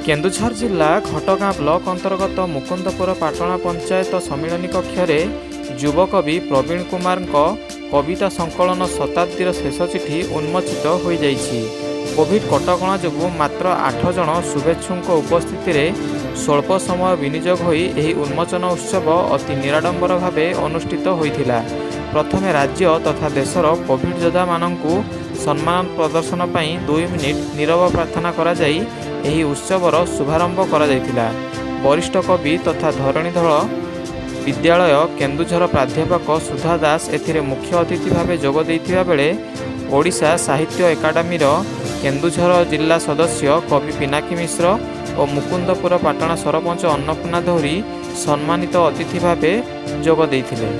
କେନ୍ଦୁଝର ଜିଲ୍ଲା ଘଟଗାଁ ବ୍ଲକ ଅନ୍ତର୍ଗତ ମୁକୁନ୍ଦପୁର ପାଟଣା ପଞ୍ଚାୟତ ସମ୍ମିଳନୀ କକ୍ଷରେ ଯୁବକବି ପ୍ରବୀଣ କୁମାରଙ୍କ କବିତା ସଂକଳନ ଶତାବ୍ଦୀର ଶେଷ ଚିଠି ଉନ୍ମୋଚିତ ହୋଇଯାଇଛି। କୋଭିଡ କଟକଣା ଯୋଗୁଁ ମାତ୍ର 8 ଜଣ ଶୁଭେଚ୍ଛୁଙ୍କ ଉପସ୍ଥିତିରେ ସ୍ୱଳ୍ପ ସମୟ ବିନିଯୋଗ ହୋଇ ଏହି ଉନ୍ମୋଚନ ଉତ୍ସବ ଅତି ନିରାଡମ୍ବର ଭାବେ ଅନୁଷ୍ଠିତ ହୋଇଥିଲା। ପ୍ରଥମେ ରାଜ୍ୟ ତଥା ଦେଶର କୋଭିଡ ଯୋଦ୍ଧାମାନଙ୍କୁ ସମ୍ମାନ ପ୍ରଦର୍ଶନ ପାଇଁ 2 ମିନିଟ୍ ନୀରବ ପ୍ରାର୍ଥନା କରାଯାଇ ଏହି ଉତ୍ସବର ଶୁଭାରମ୍ଭ କରାଯାଇଥିଲା। ବରିଷ୍ଠ କବି ତଥା ଧରଣୀଧର ବିଦ୍ୟାଳୟ, କେନ୍ଦୁଝର ପ୍ରାଧ୍ୟାପକ ସୁଧା ଦାସ ଏଥିରେ ମୁଖ୍ୟ ଅତିଥି ଭାବେ ଯୋଗ ଦେଇଥିବା ବେଳେ ଓଡ଼ିଶା ସାହିତ୍ୟ ଏକାଡେମୀର କେନ୍ଦୁଝର ଜିଲ୍ଲା ସଦସ୍ୟ କବି ପିନାକୀ ମିଶ୍ର ଓ ମୁକୁନ୍ଦପୁର ପାଟଣା ସରପଞ୍ଚ ଅନ୍ନପୂର୍ଣ୍ଣା ଧଉରୀ ସମ୍ମାନିତ ଅତିଥି ଭାବେ ଯୋଗ ଦେଇଥିଲେ।